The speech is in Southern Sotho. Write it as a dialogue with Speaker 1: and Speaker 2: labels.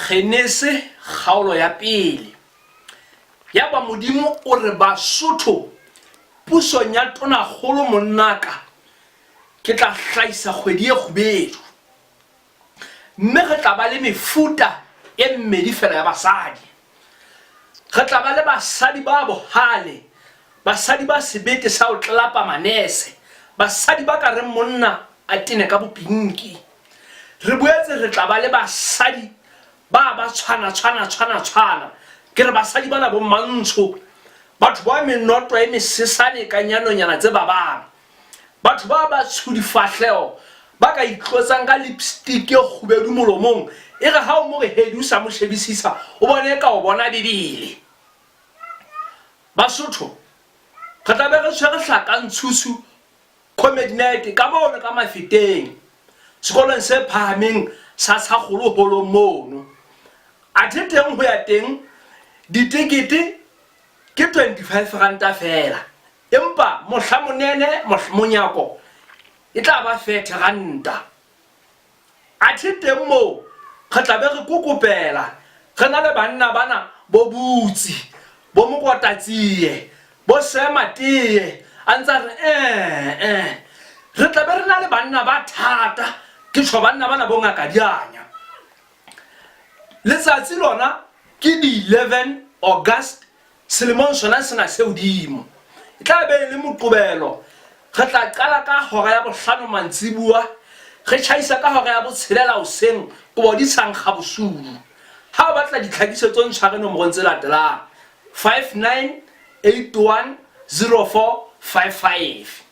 Speaker 1: Genese kgaolo ya pele. Yaba Modimo o re Basotho pusong ya Tonakgolo monnaka ke tla hlahisa kgwedi e kgubedu. Mme re tla ba le mefuta e mmedi fela ya basadi. Re tla ba le basadi ba bohale, basadi ba sebete sa ho tlelapa manese, basadi ba ka reng monna a tene ka bopinki. Re boetse re tla ba le basadi ba ba tshwana tshwana tshwana tshwana. Ke re basadi bana bo mmantsho, batho ba menoto e mesesane ka nyanonyana tse babang. Batho ba batsho difahleho ba ka itlotsang ka lipstick e kgubedu molomong, e re ha o mo re hedi o sa mo shebisisa, o bone eka o bona Bibele. Basotho, re tla be re tshwere hlaka ntshutshu comedy night ka mono ka Mafeteng, sekolong se phahameng sa Tshakgolo holong mono. Athe teng ho ya teng ditekete ke 25 ranta feela. Empa mohla monene monyako e tla ba fethe ranta. Athe teng moo re tla be re kokopela re na le banna bana bo Butsi, bo Mokotatsie, bo Sema Tee a ntsa re eh-eh. Re tla be re na le banna ba thata, ke tjho banna bana bo Ngaka Dianya. Letsatsi lona ke di 11 August Selemong sona sena se hodimo, e tla be e le Moqobelo. Re tla qala ka hora ya bohlano mantsibuwa, re tjhaisa ka hora ya botshelela hoseng kobo di sa nkga bosulu. Ha o batla ditlhakisetso ntshware nomorong tse latelang, 59810455.